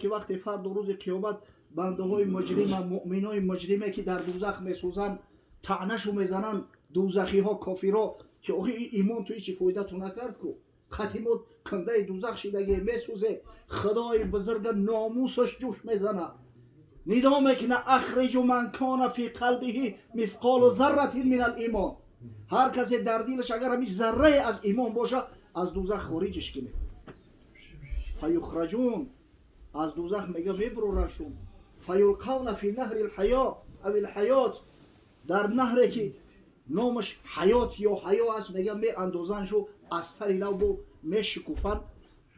Ки вақте фарду рӯзи қиёмат бандаҳои муҷрима, муъминои муҷриме, ки дар дӯзах месӯзанд, таънашу мезананд дӯзахиҳо, кофиро, ки охи ин имон ту ҳечи фоидату накард ку, қати мо кандаи дӯзах шидагӣ месӯзе. Худои бузурга номусаш ҷӯш мезанад, нидо мекуна: أخرجوا من كان في قلبه مثقال ذرة من الإيمان. Ҳар касе дар дилаш агар ҳамин заррае аз имон боша, аз дӯзах хориҷиш кунед. فيخرجون, аз дӯзах мега мебурорашун. فيلقون في نهر الحياة أو الحياة, дар наҳре ки номаш ҳаёт ё ҳаё аст, мега меандозаншу, аз сари нав бо мешукуфанд.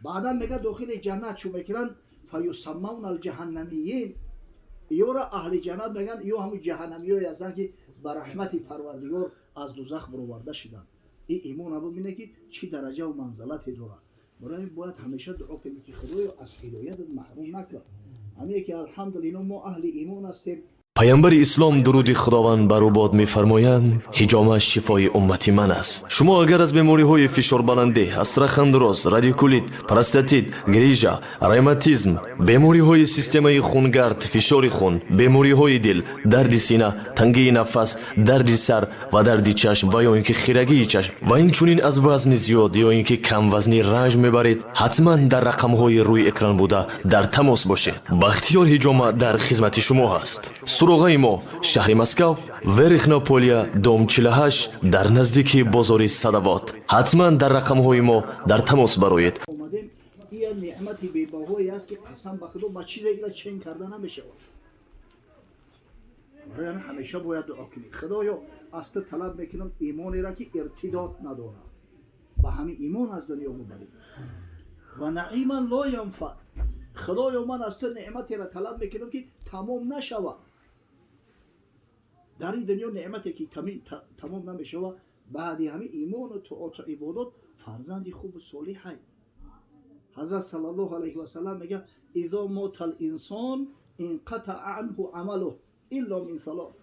Баъдан мега дохили ҷаннат шу мекунанд. فيسمون الجهنميين, ёра аҳли ҷаннат мегӯянд, ё ҳамун ҷаҳаннамиёе ҳастанд, ки ба раҳмати Парвардигор аз дӯзах бароварда шуданд. Ин имона бибине, ки чӣ дараҷаву манзалате дорад. Барои ин бояд ҳамеша дуо кунем, ки Худоё, аз ҳидоятат маҳрум накун. Ҳамие ки, алҳамдулилло, мо аҳли имон ҳастем. Паямбари ислом, дуруди Худованд бар ӯ бод, мефармоянд: «Ҳиҷома шифои уммати ман аст». Шумо агар аз бемориҳои фишорбаландӣ, остеохондроз, радикулит, простатит, грижа, ревматизм, бемориҳои системаи хунгард, фишори хун, бемориҳои дил, дарди сина, тангии нафас, дарди сар ва дарди чашм ва ё ин ки хирагии чашм ва инчунин аз вазни зиёд ё ин ки камвазнӣ ранҷ мебаред, ҳатман дар рақамҳои рӯи экран буда дар тамос бошед. Бахтиёр Ҳиҷома дар хизмати шумо ҳаст. Суроғаи мо: шаҳри Москав, Верхнее Поле, дом 48, дар наздики бозори Садовод. Ҳатман дар рақамҳои мо дар тамос бароед. Омадем, ин як неъмати бебаҳое аст, ки қасам ба Худо, ба чизе ира чен карда намешавад. Барои ҳамин ҳамеша бояд дуо кунӣ: «Худоё, аз ту талаб мекунам имонеро, ки иртидод надорад, ба ҳамин имон аз дунё мубарӣ». ونعيما لا ينفد. Худоё, ман аз ту неъматеро талаб мекунам, ки тамом нашавад. Дар ин дунё неъмате ки тамом намешавад, баъди ҳамин имону тоату ибодат, фарзанди хубу солиҳай. Ҳазрат саллаллоҳу алайҳи васалам мега: إذا مات الإنسان انقطع عنه عمله إلا من ثلاث.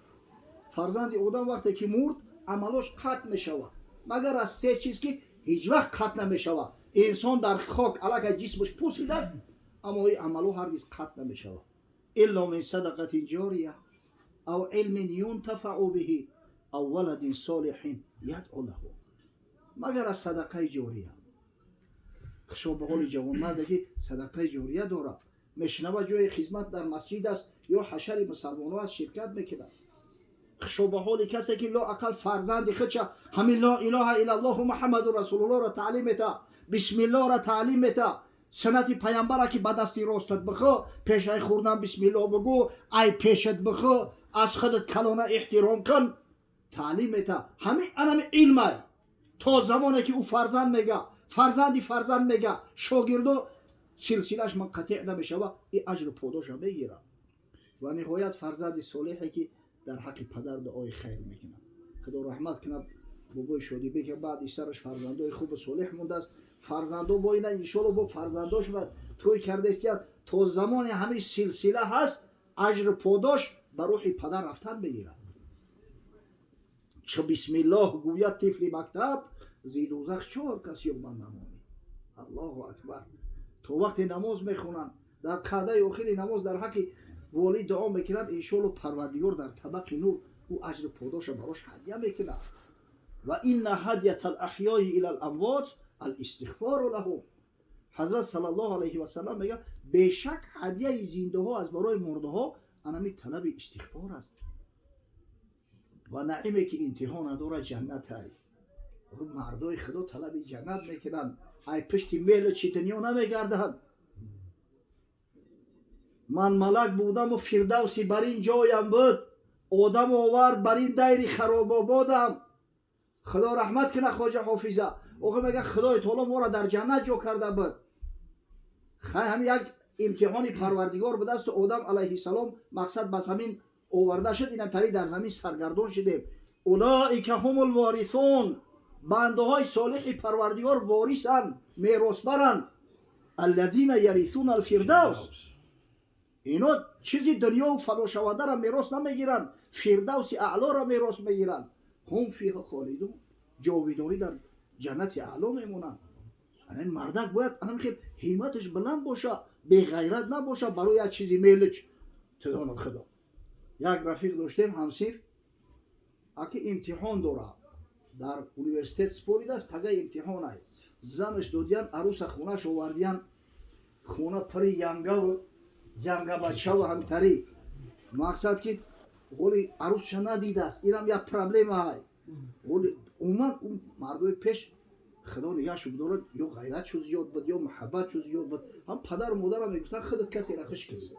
Фарзанди одам вақте ки мурд, амалош қатъ мешавад, магар аз се чиз, ки ҳеҷ вақт қатъ намешавад. Инсон дар хок аллакай ҷисмаш пусидааст, аммо ин амало ҳаргиз қатъ намешавад. إلا من صدقة جارية أو علم ينتفع به أو ولد صالح يدعو له. Магар аз садақаи ҷория. Хушо ба ҳоли ҷавонмарде, ки садақаи ҷория дорад, мешунава ҷои хизмат дар масҷид аст ё ҳашари мусалмонҳо аст, ширкат мекунад. Хушо ба ҳоли касе, ки лоақал фарзанди худша ҳамин لا إله إلا الله محمد رسول الله ро таълим мета, бисмиллоҳро таълим мета, суннати паямбара, ки ба дасти ростат бихӯ, пешаи хӯрдан бисмиллоҳ бигӯ, ай пешат бихӯ, аз худат калона эҳтиром кун, таълим мета. Ҳамин анами илмай то замоне ки ӯ фарзанд мега, фарзанди фарзанд мега, шогирдо силсилаш мунқатеъ намешава, и аҷру подоша мегирад. Ва ниҳоят, фарзанди солиҳе, ки дар ҳаққи падар дуои хайр мекунад. Худо раҳмат кунад бобои Шодибек, баъди сараш фарзандои хубу солиҳ мондааст. Фарзандо бо ина, иншолло, бо фарзандошона тӯй кардаистияд. То замоне ҳамин силсила ҳаст, аҷру подош ба рӯҳи падар рафтан мегирад. Чу бисмиллоҳ гӯяд тифли мактаб, зи дӯзах чор кас ёбанд намонӣ. Аллоҳу акбар! То вақте намоз мехонанд, дар қаъдаи охири намоз дар ҳаққи волид дуо мекунанд, иншолло, Парвардигор дар табақи нур ӯ аҷру подоша барош ҳадя мекунад. وإن هدية الأحياء إلى الأموات الاستغفار لهم. Ҳазрат саллаллоҳу алайҳи васалам мегӯяд: бешак ҳадияи зиндаҳо аз барои мурдаҳо анами талаби истиғфор аст. Ва наиме, ки интиҳо надорад, ҷаннат ай. Мардои Худо талаби ҷаннат мекунанд, ай пишти мелу чи дунё намегарданд. Ман малак будаму фирдавси бар ин ҷоям буд, одам овард бар ин дайри харобободам. Худо раҳмат кунад хоҷа Ҳофиза. Охир мега: Худои таоло моро дар ҷаннат ҷо карда буд. Хай, ҳами як имтиҳони Парвардигор будасту Одам алайҳиссалом мақсад ба замин оварда шуд, инам тари дар замин саргардон шудем. أولئك هم الوارثون. Бандаҳои солиҳи Парвардигор ворисанд, меросбаранд. الذين يرثون الفردوس. Ино чизи дунёву фаношавандаро мерос намегиранд, фирдавси аълоро мерос мегиранд. هم فيها خالدون. Ҷовидонӣ дар ҷаннати аъло мемонанд. Ана мардак бояд анам хел ҳимматаш баланд боша. Беғайрат набоша барои як чизи мелич тудоно худо. Як рафиқ доштем ҳамсинф, аки имтиҳон дора дар университет споридааст, пага имтиҳон ай. Занаш додиян, аруса хонаш овардиян, хона пури янгаву янгабачаву ҳамтарӣ. Мақсад ки оли арусша надидааст, инам як проблема ай. Оли умуман мардои пеш худо нигаҳшу бидорад, ё ғайратшу зиёд буд, ё муҳаббатшу зиёд буд. Ҳам падару модарам мегуфтанд, худат касеро хуш кунед,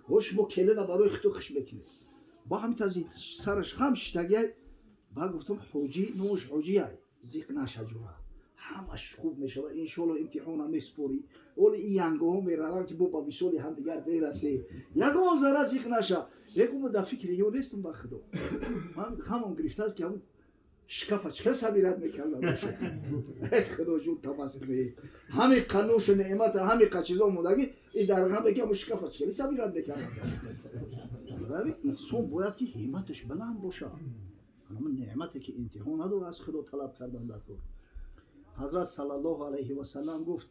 о шумо келина барои худо хуш мекунед. Ба ҳамин тази сараш хам шиштагиай. Ба гуфтам ҳоҷӣ, номаш ҳоҷиай, зиқ наша ҷура, ҳамаш хуб мешавад иншоалло, имтиҳона месупорӣ. Оли ин янгоҳо мераванд ки бо ба висоли ҳамдигар берасӣ, ягон зарра зиқ наша. Ягон дар фикри ё нестам, ба худо ман хамон гирифтааст ки ҳамун шкафа чӣ хел сабират мекардам. Худоҷон, тамасхи ҳами қанушу неъмата, ҳами қа чизо мондагӣ и дар ғаме ки ҳамун шкафа чӣ хели сабират мекардам. Инсон бояд ки ҳимматаш баланд бошад. Ҳамун неъмате ки интиҳо надорад, аз худо талаб кардан дар кор. Ҳазрат саллаллоҳу алайҳи васаллам гуфт: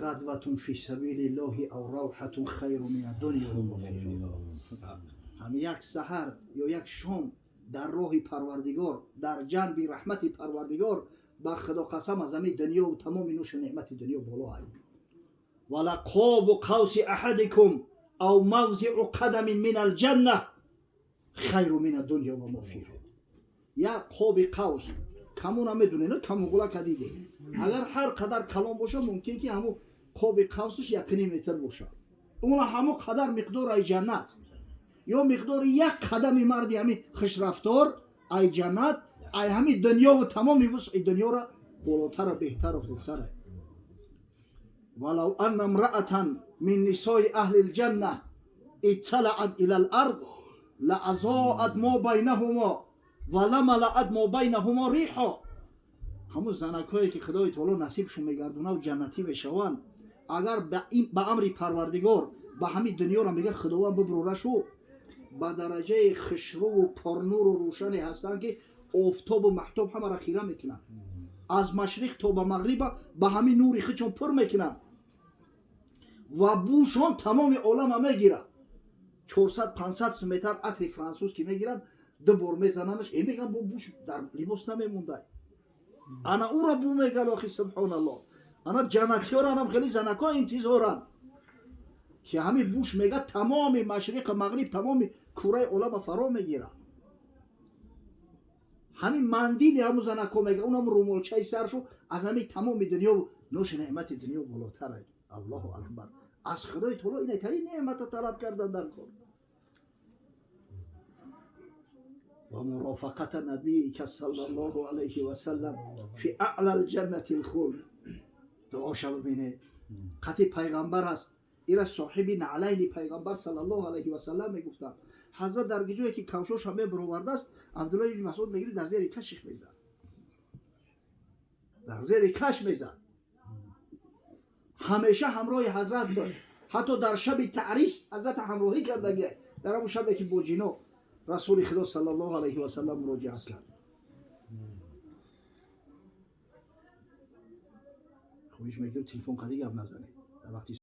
ғадватун фи сабилиллоҳи ав равҳатун хайру мин аддунё ва ма фиҳа. Ҳам як саҳар ё як шом дар роҳи Парвардигор, дар ҷанби раҳмати Парвардигор, ба худо қасам, аз ҳамин дунёву тамоми нӯшу неъмати дунё боло ай. Валақобу қавси аҳадикум ав мавзиу қадамин мин алҷанна хайру мин аддунё ва ма фиҳа. Як қоби қавс, камона медонед, камонғулака диде, агар ҳар қадар калон боша, мумкин ки ҳамун қоби қавсаш 1.5 метр бошад, уна ҳамон қадар миқдор ай ҷаннат ё миқдори як қадами марди ҳамин хушрафтор ай ҷаннат, ай ҳамин дунёву тамоми вусъи дунёра болотара, беҳтару хубтара. Валав анна имраатан мин нисои аҳли лҷанна итталаат ила лард лаазоат мо байнаҳумо ва ламалаат мо байнаҳумо риҳо. Ҳамун занакҳое ки Худои таоло насибшон мегардонаву ҷаннатӣ мешаванд, агар ба амри Парвардигор ба ҳамин дунёро мега Худованд биброрашу, ба дараҷаи хушрӯву пурнуру рӯшане ҳастанд, ки офтобу маҳтоб ҳамаро хира мекунанд, аз машриқ то ба мағриба ба ҳамин нури худшон пур мекунанд ва бӯшон тамоми олама мегирад. 400-500 метр атри франсуз ки мегиранд, ду бор мезананаш, э меган бо буш дар либос намемондай, ана ӯро бу меган. Охи, субҳоналлоҳ, ана ҷаннатиёранам хеле занакҳо интизоранд, ки ҳамин буш мега тамоми машриқу мағриб, тамоми кураи олама фаро мегирад. Ҳамин мандили ҳамун занакҳо мега, унам румолчаи саршу аз ҳамин тамоми дунё, нӯши неъмати дунё болотар. Аллоҳу акбар! Аз Худои таоло инайтарин неъмата талаб кардан дар кор. Ва мурофақата набиика саллаллоҳу алайҳи васаллам фи аъла лҷаннати лхулд. Дуоша бибинед, қати пайғамбар аст. Ира соҳиби наълайни пайғамбар саллаллоҳу алайҳи васаллам мегуфтанд. Ҳазрат дар ҷое ки кавшоша мебуровардааст, Абдуллоҳ ибни Масъуд мегирифт, дар зери кашиш мезад, дар зери каш мезад. Ҳамеша ҳамроҳи ҳазрат буд. Ҳатто дар шаби таърис ҳазрата ҳамроҳӣ кардагия, дар ҳамун шабе ки бо ҷино расули худо саллаллоҳу алайҳи васаллам муроҷиат кард. Хоҳиш мекунем, телефон қади гап назанед дар вақти